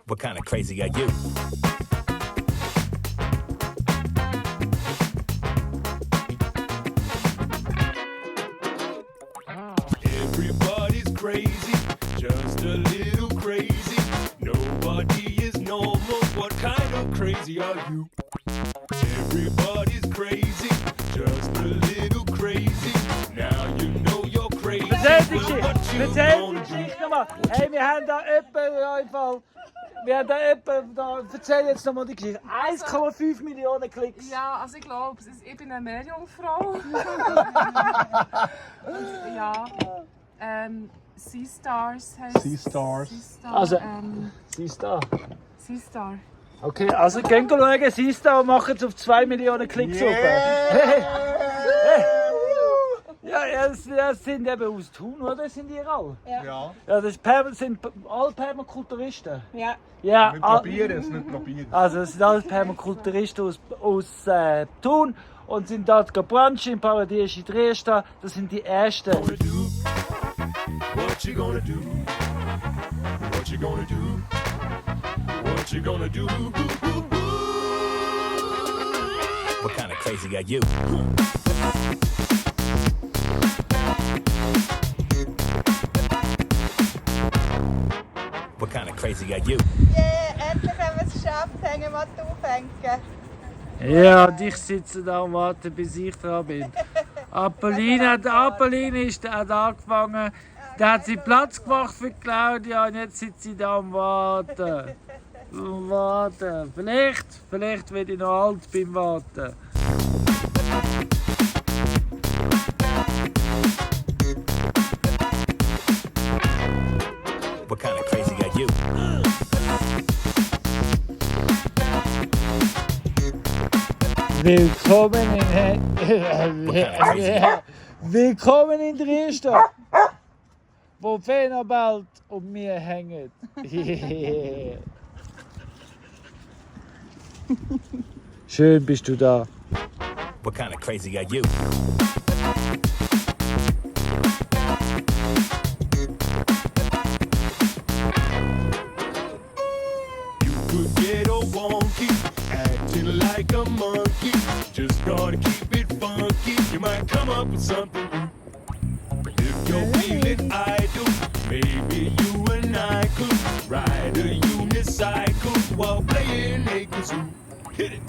What kind of crazy are you? Everybody's crazy, just a little crazy. Nobody is normal. What kind of crazy are you? Everybody's crazy, just a little crazy. Now you know you're crazy. Erzähl die Geschichte nochmal. Hey, wir haben da erzähl jetzt nochmal die Geschichte. 1,5 Millionen Klicks. Ja, also ich glaube, ich bin eine Meerjungfrau. Und, ja, Seastars heißt Seastars. Also, Seastar. Seastar. Okay, also gehen wir schauen, Seastar und machen es auf 2 Millionen Klicks hoch. Ja, das sind eben aus Thun, oder? Sind die alle? Ja. Ja, das sind alle Permakulturisten. Ja. Ja, Wir probieren es, nicht probieren. also das sind alles Permakulturisten aus Thun und sind dort gebrunchen im Paradies in Dresden. Das sind die ersten. What you gonna do? What you gonna do? What you gonna do? What kind of crazy are you? What kind of crazy are you? Yeah, endlich haben wir es geschafft, hängen wir die aufhängen. Ja, und ich sitze da und warte, bis ich dran bin. Appeline ist hat angefangen, der hat sie Platz gemacht für Claudia und jetzt sitzt sie da und warten. Vielleicht werde ich noch alt beim Warten. What kind of crazy are you? Willkommen in Dresden, wo Fenerbahce um mir hängt. Schön bist du da. What kind of crazy are you? Could get all wonky, acting like a monkey. Just gotta keep it funky. You might come up with something new. If you're feeling idle, maybe you and I could ride a unicycle while playing a kazoo. Hit it.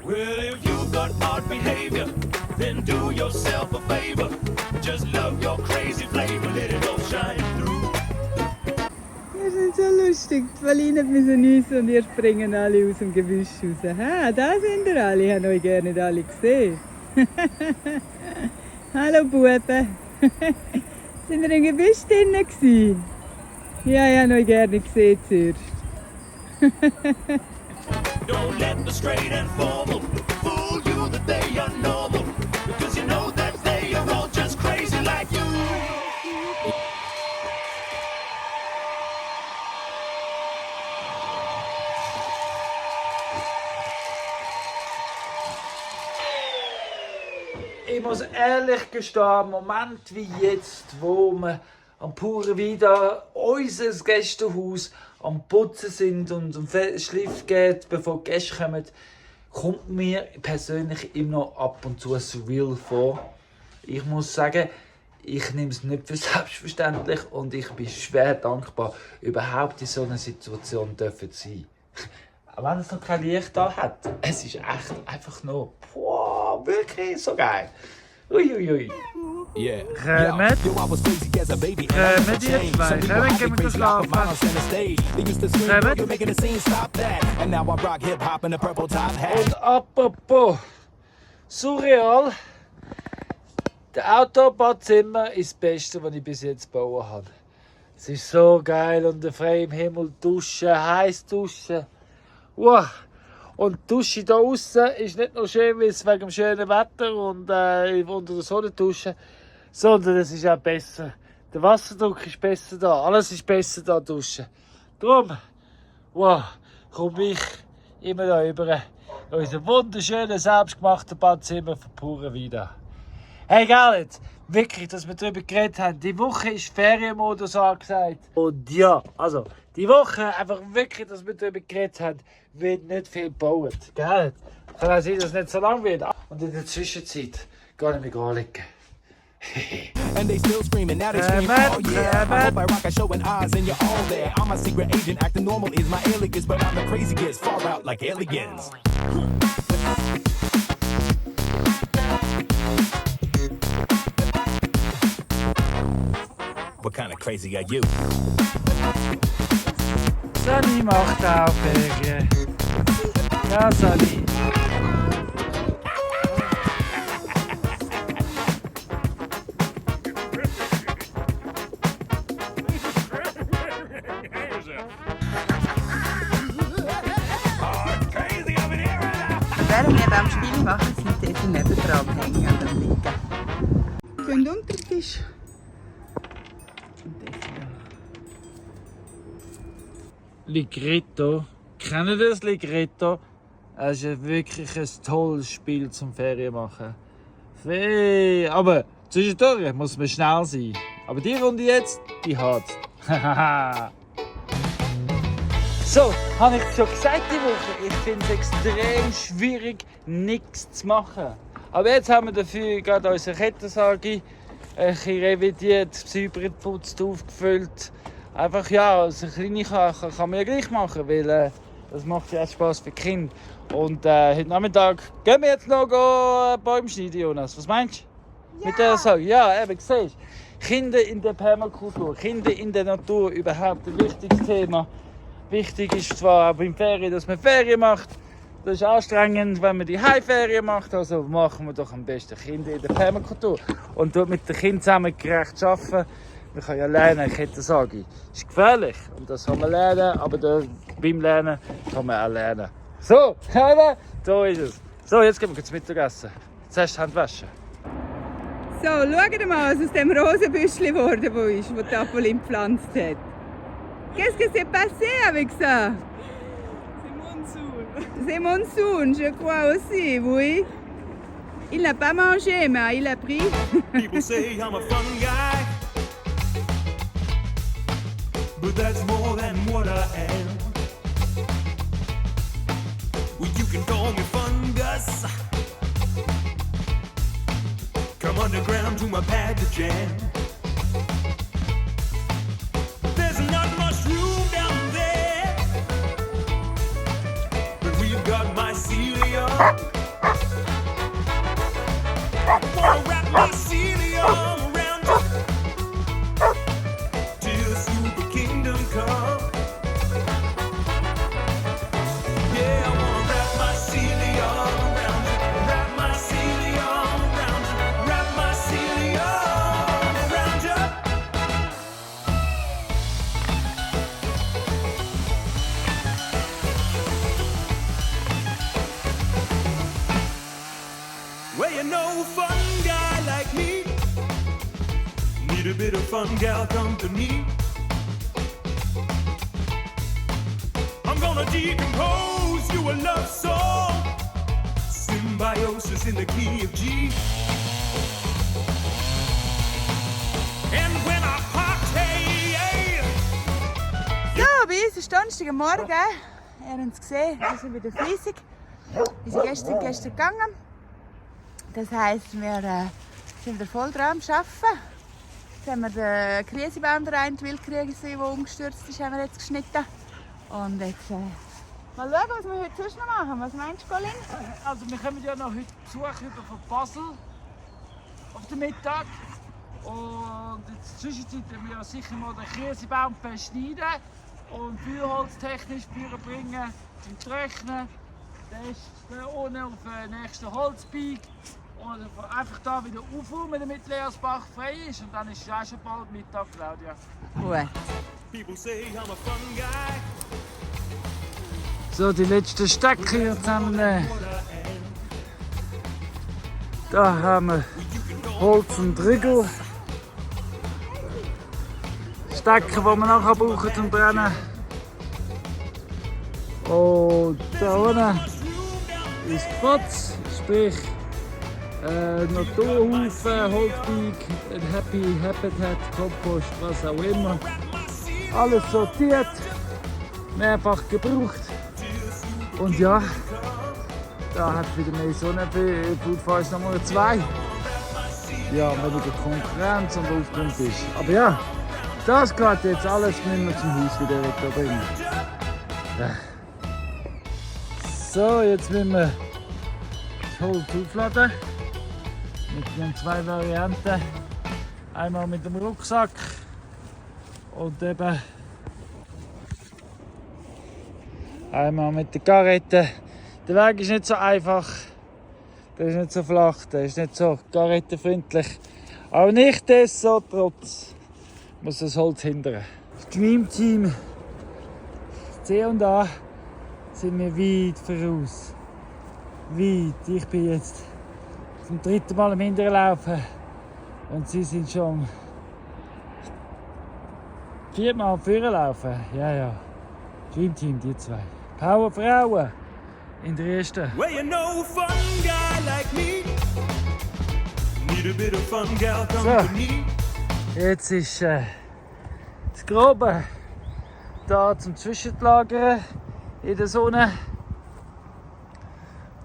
Well, if you've got odd behavior, then do yourself a favor. Just love your crazy flavor, let it all shine through. Das ist so lustig. Die Pauline müssen nüssen und ihr springen alle aus dem Gebüsch raus. Ha, da sind ihr alle. Ich habe euch gerne nicht alle gesehen. Hallo Buben. Sind ihr im Gebüsch drinnen gewesen? Ja, ich habe euch gerne gesehen zuerst. Don't let the straight and formal fool you that they are normal. Because you know that they are all just crazy like you. Ich muss ehrlich gestehen, im Moment wie jetzt, wo wir am Pura Vida unser Gästehaus am Putzen sind und um Schliff geht, bevor die Gäste kommen, kommt mir persönlich immer noch ab und zu surreal vor. Ich muss sagen, ich nehme es nicht für selbstverständlich und ich bin schwer dankbar, überhaupt in so einer Situation zu sein. Auch wenn es noch kein Licht da hat. Es ist echt einfach nur, boah, wirklich so geil. Uiuiui. Yeah. Kommt. Yo, I was crazy as a baby. Kommt ihr zwei. Kommt, gehen wir schlafen. They used to scream, Kommt. you're making a scene, stop that. And now I rock hip hop in a purple top hat. Und apropos surreal, der Autobahnzimmer ist das Beste, was ich bis jetzt gebaut habe. Es ist so geil unter freiem Himmel duschen, heiß duschen. Wow. Und die Dusche hier außen ist nicht nur schön, weil es wegen dem schönen Wetter und unter der Sonne duschen, sondern es ist auch besser. Der Wasserdruck ist besser da, alles ist besser da duschen. Darum, wow, komme ich immer da über unser wunderschönes, selbstgemachtes Badzimmer von Pura Vida. Hey Gerrit, wirklich, dass wir darüber geredet haben. Die Woche ist Ferienmodus angesagt. Und ja, also, die Woche einfach wirklich, dass wir darüber geredet haben, wird nicht viel gebaut. Gell? Kann auch sein, dass es nicht so lang wird. Und in der Zwischenzeit gehe ich mich anlegen. And they still screaming, now they scream, oh yeah. I hope I rock a show and eyes and you're all there. I'm a secret agent, acting normal is my alias, but I'm the craziest, far out like aliens. What kind of crazy are you? Sonny macht auch Ferien. Ja, Sonny. Während wir beim Spiel machen, sind dort nebendran hängen und am Liegen. Gehen unter den Tisch. Ligretto. Kennen ihr das Ligretto? Es ist wirklich ein tolles Spiel zum Ferien machen. Aber zwischendurch muss man schnell sein. Aber die Runde jetzt, die hat. So, habe ich schon gesagt die Woche. Ich finde es extrem schwierig, nichts zu machen. Aber jetzt haben wir dafür gerade unsere Kettensäge ein bisschen revidiert, säuber geputzt, aufgefüllt. Einfach ja, also eine kleine kann man ja gleich machen, weil das macht ja auch Spass für die Kinder. Und heute Nachmittag gehen wir jetzt noch Bäume schneiden, Jonas. Was meinst du? Ja. Mit der Säge? Ja, eben, siehst du. Kinder in der Permakultur, Kinder in der Natur, überhaupt ein wichtiges Thema. Wichtig ist zwar auch beim Ferien, dass man Ferien macht. Das ist anstrengend, wenn man die Heimferien macht. Also machen wir doch am besten Kinder in der Permakultur. Und dort mit den Kindern zusammen gerecht arbeiten. Man kann ja lernen, Kettensäge. Das ist gefährlich und das kann man lernen, aber beim Lernen kann man auch lernen. So, da ist es. So, jetzt gehen wir zum Mittagessen. Zuerst Hände waschen. So, schaut mal, was aus dem Rosenbüschli geworden ist, das Tapolin gepflanzt hat. Qu'est-ce que c'est passé avec ça? C'est monsoon, je crois aussi, oui. Il n'a pas mangé, mais il a pris. People say I'm a fun guy, but that's more than what I am. Well, you can call me fungus. Come underground to my pad to jam. There's not much room down there, but we've got mycelium. I wanna wrap mycelium around you till the super kingdom come. Yeah, I wanna wrap mycelium around you, wrap mycelium around you, wrap mycelium around you. Well, you know, fun guy like me need a bit of fun gal company. I'm gonna decompose you a love song, symbiosis in the key of G. And when I party, So, bei uns ist Donnerstagmorgen. Ihr habt es gesehen, wir sind wieder fleissig. Wir sind gestern gegangen. Das heisst, wir sind wieder voll dran am Arbeiten. Jetzt haben wir den Krisebaum, die Wildkrise, der umgestürzt ist, haben wir jetzt geschnitten. Und jetzt mal schauen, was wir heute sonst noch machen. Was meinst du, Colin? Also wir kommen ja noch heute Besuch über von Basel auf den Mittag. Und in der Zwischenzeit werden wir ja sicher mal den Krisebaum beschneiden und feuerholztechnisch Feuer bringen, zum Trocknen. Der ist da unten auf den nächsten Holzbeig. Und einfach da wieder aufräumen, damit Leersbach frei ist. Und dann ist es auch schon bald Mittag, Claudia. Gut. people say I'm a fun guy. So, die letzten Stecker hier zusammennehmen. Da haben wir Holz und Riegel. Stecker, die man nachher brauchen zum Brennen. Und da unten ist Putz, sprich Naturhaufen, Holzbike, ein Happy Habitat, Kompost, was auch immer. Alles sortiert, mehrfach gebraucht. Und ja, da hat wieder mehr Sonne für Food Forest Nummer 2. Ja, weil wieder Konkurrenz und Aufgrund ist. Aber ja, das geht jetzt alles, müssen wir zum Haus wieder wegbringen. Ja. So, jetzt müssen wir das Holz aufladen. Mit den 2 Varianten. Einmal mit dem Rucksack und eben einmal mit der Garette. Der Weg ist nicht so einfach, der ist nicht so flach, der ist nicht so garettenfreundlich. Aber nichtsdestotrotz muss das Holz hindern. Das Dream Team C&A sind wir weit voraus. Weit. Ich bin jetzt zum 3. Mal am Hinterlaufen und sie sind schon 4 Mal am Vorlaufen. Ja. Dream Team, die 2. Power Frauen in der ersten. Well, you know, fun guy like me. Need a bit of fun, gal, company. Jetzt ist das Grobe da zum Zwischenlagern in der Sonne.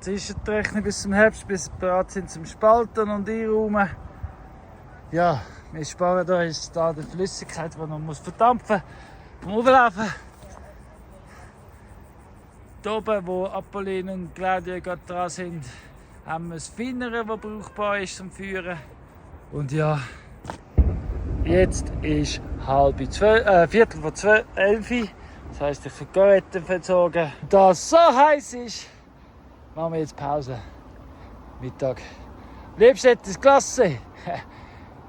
Zwischenrechnen bis zum Herbst, bis wir bereit sind zum Spalten und Einräumen. Ja, wir sparen uns da die Flüssigkeit, die noch verdampfen muss, beim Auflaufen. Hier oben, wo Apolline und Claudia gerade dran sind, haben wir das Feinere, das brauchbar ist zum Führen. Und ja, jetzt ist 11:45. Das heisst, ich bin Garette verzogen. Da es so heiß ist, machen wir jetzt Pause. Mittag. Liebst du etwas Klasse?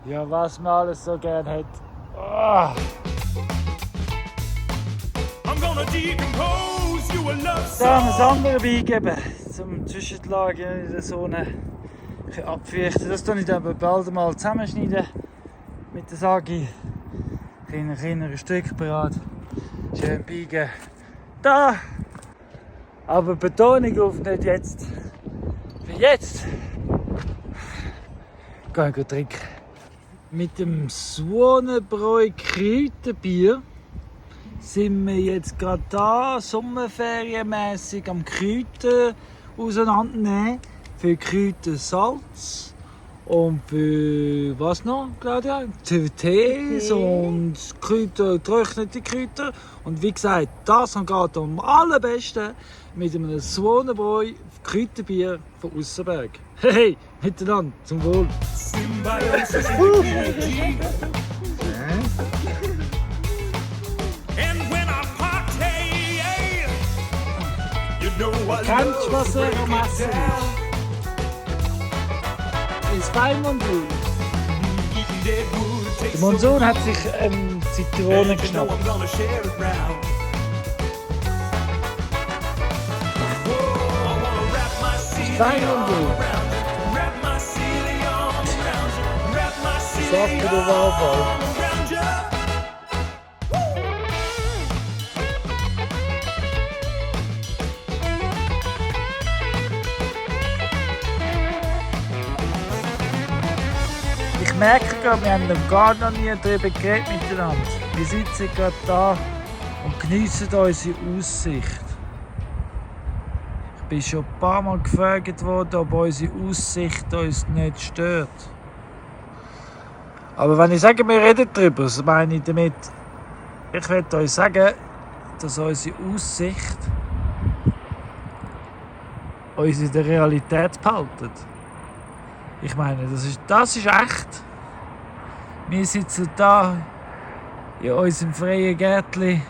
Ja, was man alles so gerne hat. Oh. I'm gonna decompose you a love Da song. ein anderes beigeben zum Zwischenlagern in der Sonne. Ein bisschen abfeuchten. Das tue ich dann bald mal zusammenschneiden mit der Sagi. Ein Stück parat. Schön biegen. Da! Aber Betonung auf nicht jetzt. Für jetzt! Gehen wir trinken. Mit dem Swanenbräu Kräuterbier sind wir jetzt gerade da, sommerferienmässig am Kräuter auseinandernehmen. Für Kräutersalz und für was noch, Claudia? Für Tees und Kräuter, getrocknete Kräuter. Und wie gesagt, das geht am allerbesten mit einem Swanenbräu Kräuterbier von Aussenberg. Hey, miteinander, zum Wohl! Symbiosis and unity. And when I party, you know I Kennst du, was love er to am break it Essen down. ist? Weimundblut. Eating dead wood Der tastes so Monsun hat good. sich Zitrone And you know geschnappt. I'm gonna share it round. Oh, I wanna wrap my Celia Weimundblut. around you. Wrap my Celia around you. Wrap my Saft Celia oder Wahlball? around you. Ich merke gerade, wir haben noch gar noch nie darüber geredet miteinander. Wir sitzen gerade da und geniessen unsere Aussicht. Ich bin schon ein paar Mal gefragt worden, ob unsere Aussicht uns nicht stört. Aber wenn ich sage, wir reden darüber, so meine ich damit, ich möchte euch sagen, dass unsere Aussicht uns in der Realität behaltet. Ich meine, das ist echt. Wir sitzen da in unserem freien Gärtchen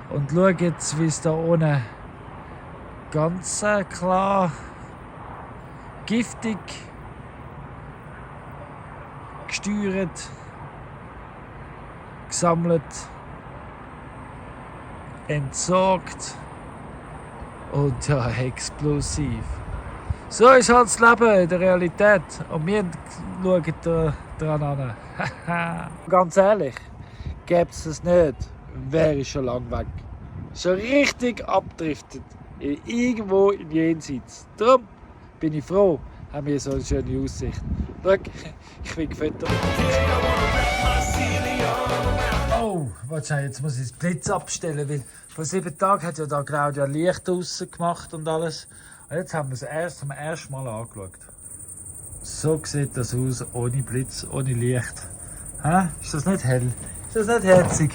und schauen jetzt, wie es da unten ganz klar giftig gesteuert, gesammelt, entsorgt und ja, explosiv. So ist halt das Leben in der Realität. Und wir schauen daran an. Ganz ehrlich, gäbe es das nicht, wäre ich schon lange weg. Schon richtig abdriftet. Irgendwo im Jenseits. Darum bin ich froh, haben wir so eine schöne Aussicht. Schau, ich will gefüttert. Oh, warte, jetzt muss ich den Blitz abstellen, weil vor 7 Tagen hat ja da Claudia Licht draussen gemacht und alles. Und jetzt haben wir es zum ersten Mal angeschaut. So sieht das aus, ohne Blitz, ohne Licht. Hä? Ist das nicht hell? Ist das nicht herzig?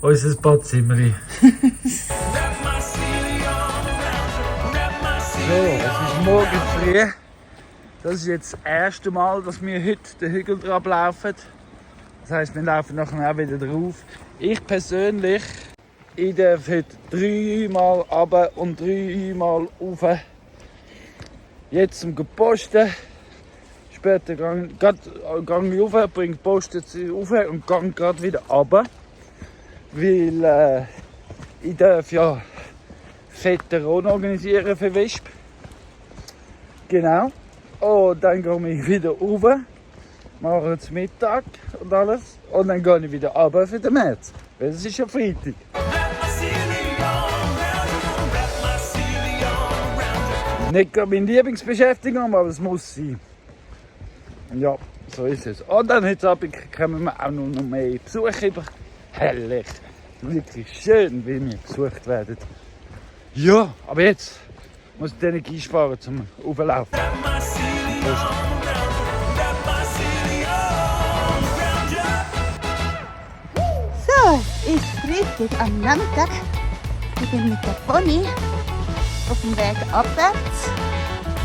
Unser Badzimmer. So, es ist morgen früh. Das ist jetzt das erste Mal, dass wir heute den Hügel drauf laufen. Das heisst, wir laufen nachher auch wieder drauf. Ich persönlich, ich darf heute 3 Mal runter und 3 Mal rauf. Jetzt zum Posten. Später gehe ich rauf, bringe die Post jetzt rauf und gehe gerade wieder runter. Weil ich darf ja Fetteron organisieren für Wesp. Genau. Und dann gehe ich wieder rauf, mache jetzt Mittag und alles. Und dann gehe ich wieder runter für den März. Weil es ist ja Freitag. Nicht gerade meine Lieblingsbeschäftigung, aber es muss sein. Ja, so ist es. Und dann heute Abend kommen wir auch noch mehr Besucher über. Herrlich. Wirklich schön, wie wir besucht werden. Ja, aber jetzt muss ich die Energie sparen zum Auflaufen. So, es ist Freitag am Nachmittag. Ich bin mit der Pony auf dem Weg abwärts.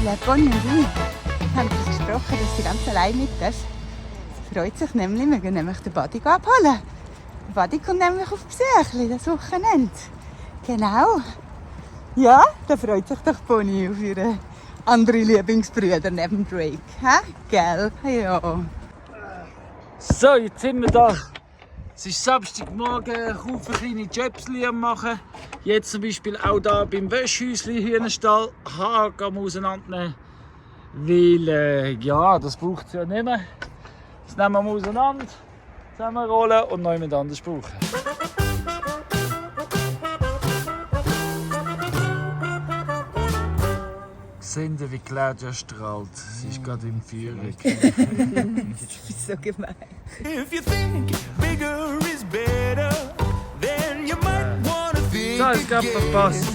Der Pony und ich haben uns gesprochen, dass sie ganz allein mit ist. Sie freut sich nämlich, wir gehen nämlich den Buddy abholen. Der Buddy kommt nämlich auf Besuch das Wochenende. Genau. Ja, da freut sich doch Pony auf ihre andere Lieblingsbrüder neben Drake. Hä? Gell? Ja. So, jetzt sind wir da. Es ist Samstagmorgen, ein Haufen kleine Jobs am machen. Jetzt zum Beispiel auch da beim Wäschhäuschen, Hühnerstall, Haken am auseinandernehmen. Weil, ja, das braucht es ja nicht mehr. Das nehmen wir auseinander, zusammenrollen und noch jemand anderes brauchen. Sehen Sie, wie Claudia strahlt. Sie ist gerade in Führung. Das ist so gemein. If you think bigger is better, then you might wanna think So, es gab verpasst.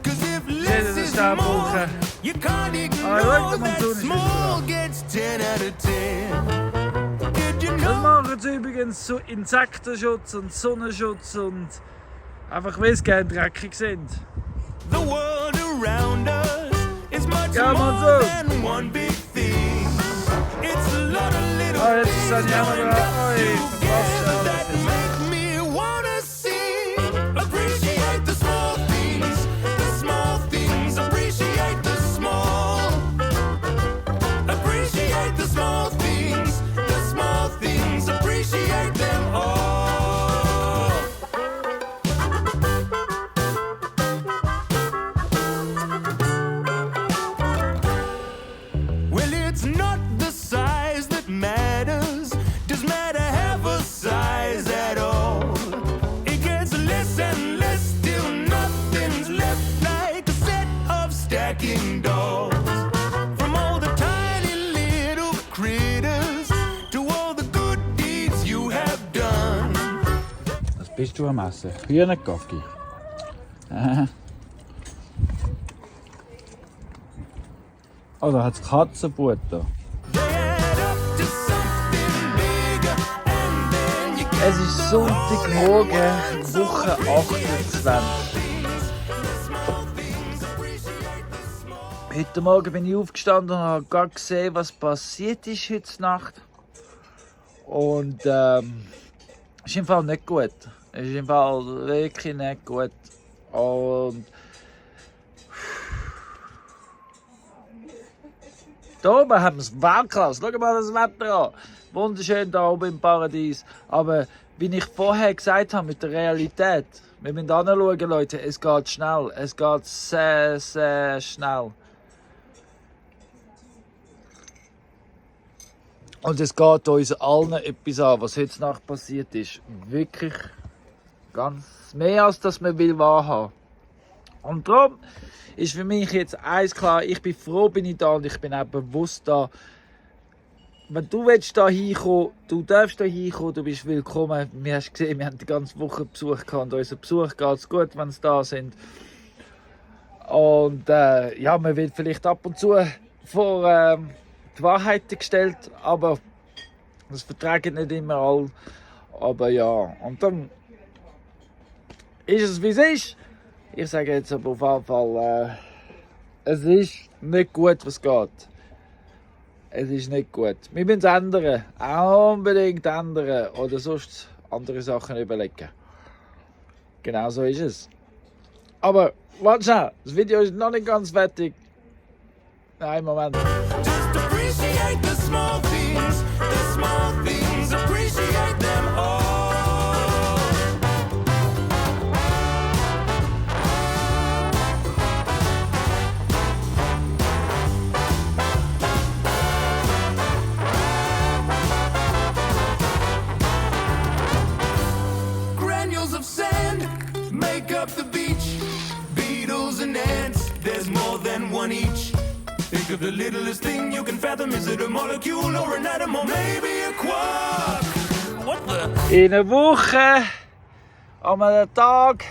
Cause if Jeder less den is Stab more, brauchen. you can't schau, ignore der Monsun that ist small wieder gets 10 out of 10. Did you Das know? machen sie übrigens so Insektenschutz und Sonnenschutz und einfach weil sie gerne dreckig sind. The world around us is much Ja, more Monsun. than one big thing. It's a lot of little Ah, jetzt things sind ja joined wieder. up Oi, was together that alles. make me wanna sing. Appreciate the small things, the small things. Appreciate the small. Appreciate the small things, the small things. Appreciate them all. Well, it's not the size that matters. Does matter have a size at all? It gets less and less till nothing's left, like a set of stacking dolls. From all the tiny little critters to all the good deeds you have done. Was bist du am Essen? Hühnergocki. Oh, da hat es Katzenfutter. They add up to something bigger, and then you get Es ist Sonntagmorgen, Woche 28. Heute Morgen bin ich aufgestanden und habe gerade gesehen, was passiert ist heute Nacht. Und es ist im Fall nicht gut. Es ist im Fall wirklich nicht gut. Und da oben haben wir es Weltklasse. Schau mal das Wetter an. Wunderschön da oben im Paradies. Aber wie ich vorher gesagt habe mit der Realität, wir müssen anschauen, Leute, es geht schnell. Es geht sehr, sehr schnell. Und es geht uns allen etwas an, was heute Nacht passiert ist. Wirklich ganz mehr als das man will wahrhaben. Und darum ist für mich jetzt eins klar, ich bin froh, bin ich da und ich bin auch bewusst da. Wenn du willst da hinkommen, du darfst da hinkommen, du bist willkommen. Wir hast gesehen, wir haben die ganze Woche Besuch gehabt und unser Besuch geht es gut, wenn sie da sind. Und ja, man wird vielleicht ab und zu vor die Wahrheit gestellt, aber das vertragen nicht immer alle. Aber ja, und dann ist es wie es ist. Ich sage jetzt aber auf jeden Fall, es ist nicht gut, was geht. Es ist nicht gut. Wir müssen es ändern. Auch unbedingt ändern. Oder sonst andere Sachen überlegen. Genau so ist es. Aber, warte schnell. Das Video ist noch nicht ganz fertig. Nein, Moment. Just appreciate the small things, appreciate them all. Granules of sand make up the beach. Beetles and ants, there's more than one each. Think of the littlest thing you can fathom. Is it a molecule or an atom or maybe a quark? What the? In einer Woche, an einem Tag,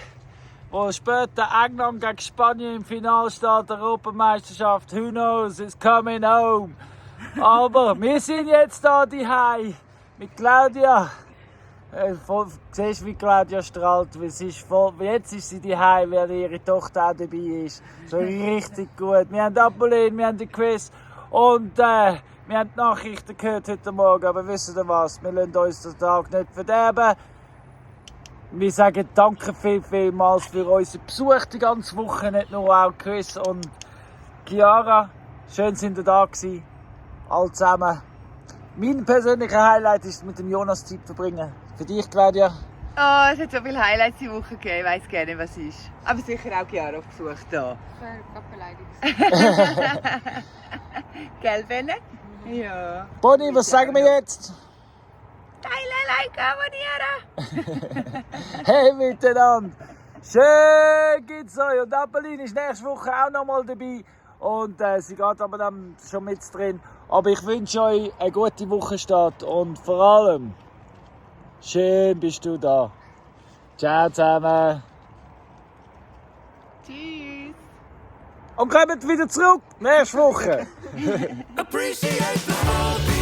wo später England gegen Spanien im Finale steht, der Europameisterschaft, who knows, it's coming home. Aber wir sind jetzt da daheim mit Claudia. Siehst du, wie Claudia strahlt? Jetzt ist sie daheim, weil ihre Tochter auch dabei ist. So richtig gut. Wir haben Apolline, wir haben den Quiz und wir haben die Nachrichten gehört heute Morgen. Aber wisst ihr was? Wir lassen uns den Tag nicht verderben. Wir sagen danke vielmals für unseren Besuch die ganze Woche. Nicht nur auch Chris und Chiara. Schön, sind ihr da gewesen. Alle zusammen. Mein persönlicher Highlight ist mit dem Jonas Zeit verbringen. Für dich, Claudia? Oh, es hat so viele Highlights die Woche gegeben, ich weiss gerne, was es ist. Aber sicher auch Chiara auf Besuch da. Ich war gerade beleidigt. Gell, Benne? Ja. Bonnie, was sagen wir jetzt? Teile, like, abonnieren! Hey miteinander! Schön gibt's euch! Und Apolline ist nächste Woche auch noch mal dabei. Und sie geht aber dann schon mit drin. Aber ich wünsche euch eine gute Wochenstart und vor allem schön bist du da. Ciao zusammen. Tschüss! Und kommt wieder zurück nächste Woche. Appreciate the small things.